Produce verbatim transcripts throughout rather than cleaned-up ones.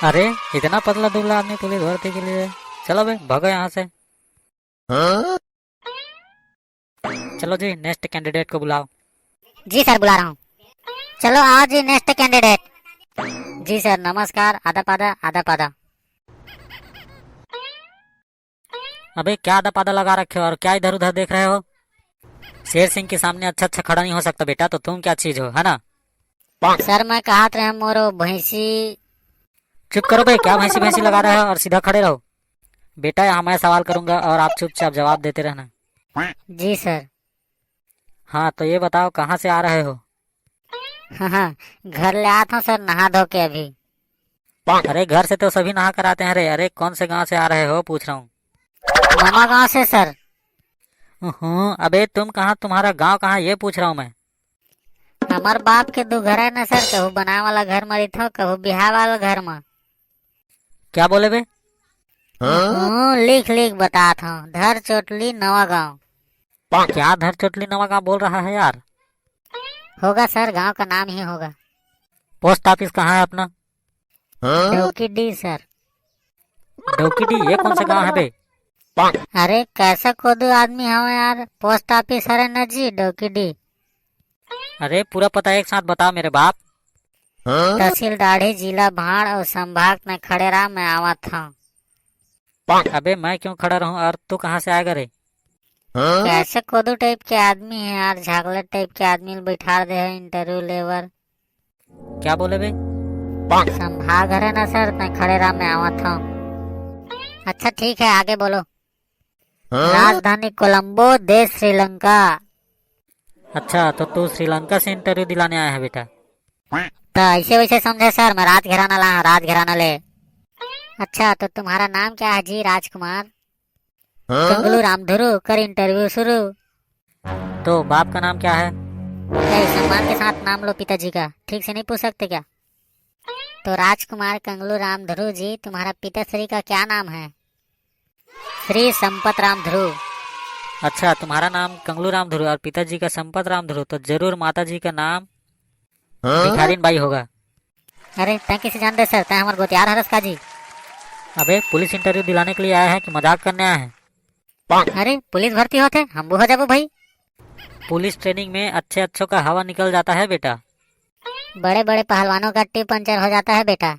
अरे, इतना पतला दुबला आदमी पुलिस भर्ती के लिए? चलो बे, भागो यहाँ से। हाँ? चलो जी, नेक्स्ट कैंडिडेट को बुलाओ। जी सर, बुला रहा हूँ। चलो आओ जी, नेक्स्ट कैंडिडेट। जी सर, नमस्कार। आदा पादा, आदा पादा। अबे, क्या आदा पादा लगा रखे हो और क्या इधर उधर देख रहे हो? शेर सिंह के सामने अच्छा अच्छा खड़ा नहीं हो सकता बेटा, तो तुम क्या चीज हो, है ना? सर, मैं कहत रहे मोरो भैंसी। चुप करो बे, क्या भैंसी भैंसी लगा रहे हो, और सीधा खड़े रहो। बेटा, यहाँ मैं सवाल करूंगा और आप चुपचाप जवाब देते रहना। जी सर। हाँ, तो ये बताओ, कहाँ से आ रहे हो? हाँ, हाँ, घर ले आत हूँ सर, नहा धो के अभी। अरे, घर से तो सभी नहा कर आते हैं रे। अरे, कौन से गांव से आ रहे हो, पूछ रहा हूँ। नवा गांव से सर। हूँ, अबे तुम कहाँ, तुम्हारा गांव कहाँ, ये पूछ रहा हूँ मैं। हमार बाप के दू घर है ना सर, कहूँ बनाए वाला घर में रहिथो, कहूँ बिहार वाला घर में। क्या बोले बे? हूँ, लिख लिख बतात हूँ, धर चोटली नवा गांव। क्या धर चोटली नवा गांव बोल रहा है यार? होगा सर, गांव का नाम ही होगा। पोस्ट ऑफिस कहाँ है अपना? डौकीडीह सर। डौकीडीह, ये कौन सा गांव है बे? अरे, कैसा कोदू आदमी हो यार, पोस्ट ऑफिस हरे न जी, डौकीडीह। अरे, पूरा पता एक साथ बता मेरे बाप। तहसील डाढ़ी, जिला भाड़ और संभाग में खड़े रहा, मैं आवत हूँ। अबे, मैं क्यों खड़ा रहूं और तू कहाँ से आएगा रे? कैसे कोदू टाइप के आदमी है यार, झागलट टाइप के आदमी ल बैठा दे है इंटरव्यू लेवर। क्या बोले बे? संभाग हरे ना सर, तैं खड़े रहा, मैं आवत हूँ। अच्छा ठीक है, आगे बोलो। राजधानी कोलंबो, देश श्रीलंका। अच्छा, तो तू श्रीलंका से इंटरव्यू दिलाने आया है बेटा? तो ऐसे वैसे समझे सर, मैं राजघराना ला हूँ, राजघराना ले। अच्छा, तो तुम्हारा नाम क्या है जी? राजकुमार। कंगलू रामधुरू, कर इंटरव्यू शुरू। तो बाप का नाम क्या है? ए, सम्मान के साथ नाम लो पिताजी का, ठीक से नहीं पूछ सकते क्या? तो राजकुमार कंगलू रामधुरू जी, तुम्हारा पिताश्री का क्या नाम है? श्री संपत राम ध्रुव। अच्छा, तुम्हारा नाम कंगलू राम ध्रुव और पिताजी का संपत राम ध्रुव, तो जरूर माता जी का नाम भिखारिन बाई होगा। अरे, तैं किसे जान दे सर, तैं हमार गोतियार हरस का जी। अबे, पुलिस इंटरव्यू दिलाने के लिए आया है कि मजाक करने आया है? अरे, पुलिस भर्ती होते, हम भी हो जाबो भाई। पुलिस ट्रेनिंग में अच्छे अच्छों का हवा निकल जाता है बेटा। बड़े बड़े पहलवानों का ट्यूब पंचर हो जाता है बेटा।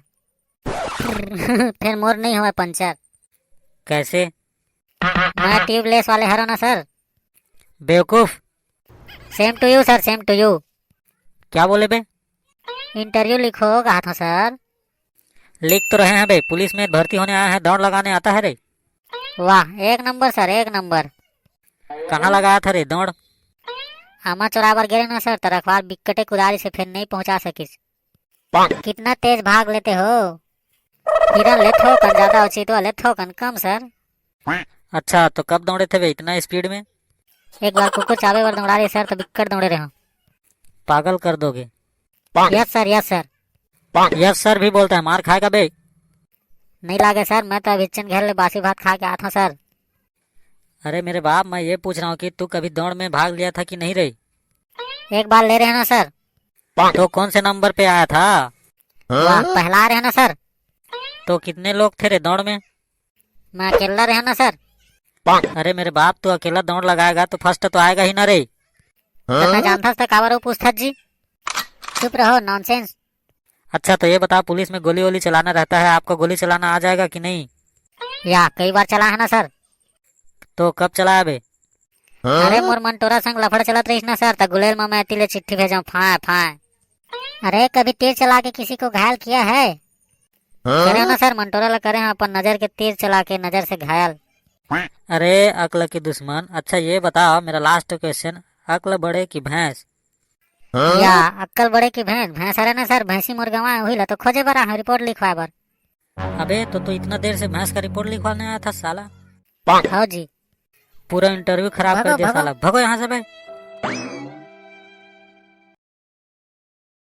फिर मोर नहीं हुआ पंचर। कैसे? मैं ट्यूबलेस वाले हरो ना सर। बेवकूफ। Same to you sir, same to you. क्या बोले बे? इंटरव्यू लिखो कहा था सर। लिख तो रहे हैं बे, पुलिस में भर्ती होने आया है, दौड़ लगाने आता है रे। वाह, एक नंबर सर, एक नंबर। कहाँ लगाया था रे दौड़? आमा चोराबर गिरे ना सर, तो रखवार बिकटे कुदारी से फिर नहीं पहुंचा सकिस। कितना तेज भाग लेते हो? हिरन लेत हो कन ज्यादा और चितवा लेत हो कन कम सर। अच्छा, तो कब दौड़े थे बे इतना स्पीड में? एक बार कुकुर चाबे बर दौड़ा रहे सर, तो बिक्कट दौड़े रहे हो। पागल कर दोगे। Yes sir, yes sir. Yes sir भी बोलता है, मार खाएगा बे। नहीं लागे सर, मैं तो अभी चंद घर ले बासी भात खा के आता हूँ सर। अरे मेरे बाप, मैं ये पूछ रहा हूँ कि तू कभी दौड़ में भाग लिया था कि नहीं रे? एक बार ले रहे हैं ना सर। तो कौन से नंबर पे आया था? वाह, पहला आ रहे हैं ना सर। तो कितने लोग थे रे दौड़ में? मैं अकेला रहे ना सर। अरे मेरे बाप, तू अकेला दौड़ लगाएगा तो फर्स्ट तो आएगा ही ना रे। तो मैं जानता था काबर वो पूछता जी। चुप रहो, नॉनसेंस। अच्छा, तो ये बता, पुलिस में गोली वोली चलाना रहता है, आपको गोली चलाना आ जाएगा कि नहीं? या, कई बार चला है ना सर। तो कब चलाया बे? अरे, मोर मंटोरा संग लफड़ चलत रहीस ना सर, त गुलेल म मैं एती ले चिट्ठी भेजो, फाय, फाय। अरे, कभी तीर चला के किसी को घायल किया है? करे हो ना सर, मंटोरा ला करे हो अपन नजर के तीर चला के नजर से घायल। अरे, अकल के दुश्मन, अच्छा ये बताओ, मेरा लास्ट क्वेश्चन, अकल बड़े की भैंस? या, अक्कल बड़े की भैंस, भैंस हरे ना सर, भैंसी मोर गंवाए, वही ला तो खोजे बर आए हूँ, रिपोर्ट लिखवाए बर। अबे, तो तू इतना देर से भैंस का रिपोर्ट लिखवाने आया था साला? हाँ जी। पूरा इंटरव्यू खराब कर दिया साला। भगो यहाँ से बे।